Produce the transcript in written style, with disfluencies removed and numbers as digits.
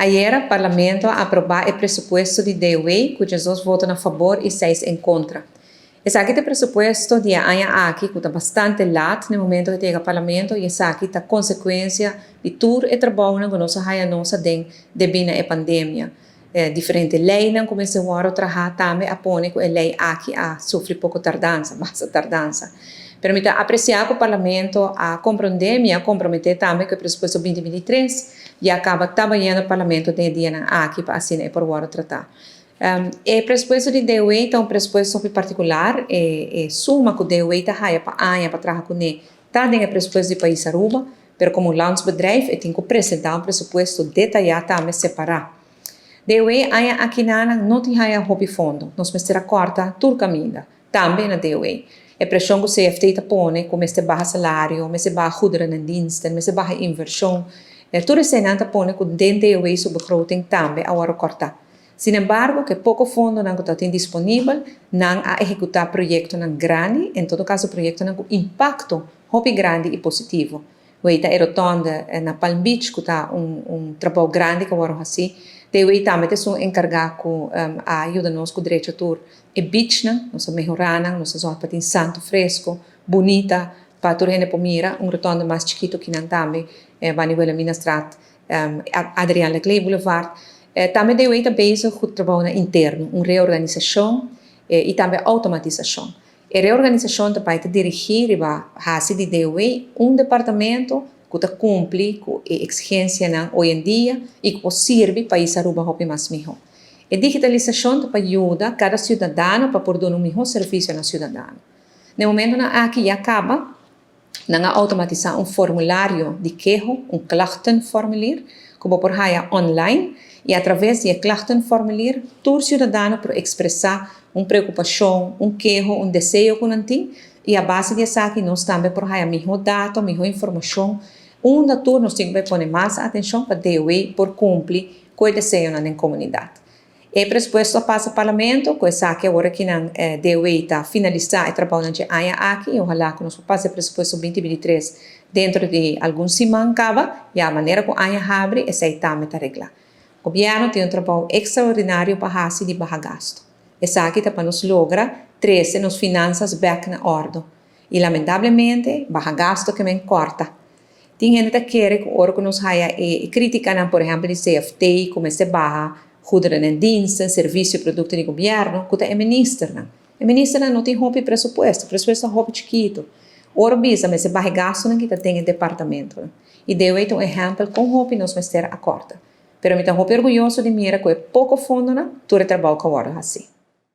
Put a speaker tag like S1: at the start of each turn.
S1: Ayera Parlamento a aproba e presupuesto di DOW cu 12 voto na fabor y 6 en contra. Esaki ta e presupuesto di e aña aki cu ta bastante laat na e momento cu ta yega Parlamento y esaki ta consecuencia di tur e trabounan cu nos a haya nos aden debi na e pandemia. E diferente leynan cu mester worde traha tambe a pone cu e ley aki a sufri poco tardansa, basta tardansa. Pero mi ta aprecia cu Parlamento a comprende, mi a compromete tambe cu e presupuesto 2023 ya caba ta bayendo Parlamento den e dianan aki pa asina e por worde trata. E presupuesto di DOW ta un presupuesto hopi particular, e suma cu DOW ta haya pa aña pa traha cune ta den e presupuesto di pais Aruba, pero como landsbedrijf e tin cu presenta un presupuesto detaya tambe separa. DOW aña akinanan no tin haya hopi fondo, nos mester a corta tur caminda, tambe na DOW. E presion cu CFT ta pone cu mester baha salario, mester baha goederen en diensten, mester baha inversion, tur eseinan ta pone cu den DOW su begroting tambe a wordo corta. Sin embargo, cu e poco fondonan cu ta tin disponibel, nan a ehecuta proyectonan grandi, en todo caso proyectonan cu impacto hopi grandi y positivo. Weta e rotonde na Palm Beach, cu ta un trabou grandi cu a wordo haci. DOW tambe ta esun encarga cu a yuda nos cu drecha tur e beachnan, nos a mehora nan, nos a zorg pa tin santo fresco, bunita, pa tur hende por mira. Un rotonde mas chikito kinan tambe, banda di Wilhelminastraat, Adriaan Laclé Boulevard. Tambe DOW ta bezig cu trabounan interno, un reorganisacion y tambe automatisacion. E reorganisacion ta bay ta dirigi riba haci di DOW un departamento cu ta cumpli cu e exigencianan hoy en dia y cu por sirbi pais Aruba hopi mas miho. E digitalisacion ta pa yuda cada ciudadano pa por duna un miho servicio na ciudadano. Na e momentonan aki ya caba nan a automatisa un formulario di keho, un klachtenformulier, cu bo por haya online y a traves di e klachtenformulier tur ciudadano por expresa un preocupacion, un keho, un deseo cu nan tin y a base di esaki nos tambe por haya miho dato, miho informacion unda tur nos tin cu bay pone mas atencion pa DOW por cumpli cu e deseonan den comunidad. E presupuesto a pasa Parlamento, cu esaki awor aki nan DOW ta finalisa e trabounan dje aña aki y ohala cu nos por pasa e presupuesto 2023 dentro di algun siman caba, ya manera cu aña habri esey tambe ta regla. Gobierno tin un trabou extraordinario pa haci di baha gasto. Esaki ta pa nos logra trece nos finanzas bek na ordo. Y lamentablemente baha gasto ke men corta. Tin hende ta kere cu ora cu nos haya e criticanan, por ehempel di CFT, cu mester baha goederen en diensten, servicio y producto di gobierno, cu ta e ministernan. E ministernan no tin hopi presupuesto, presupuesto ta hopi chikito. Ora bisa mester baha e gastonan ki ta den e departamentonan. Y DOW ta un ehempel con hopi nos mester a corta. Pero mi ta hopi orguyoso di mira cu e poco fondonan tur e trabou cu a wordo haci.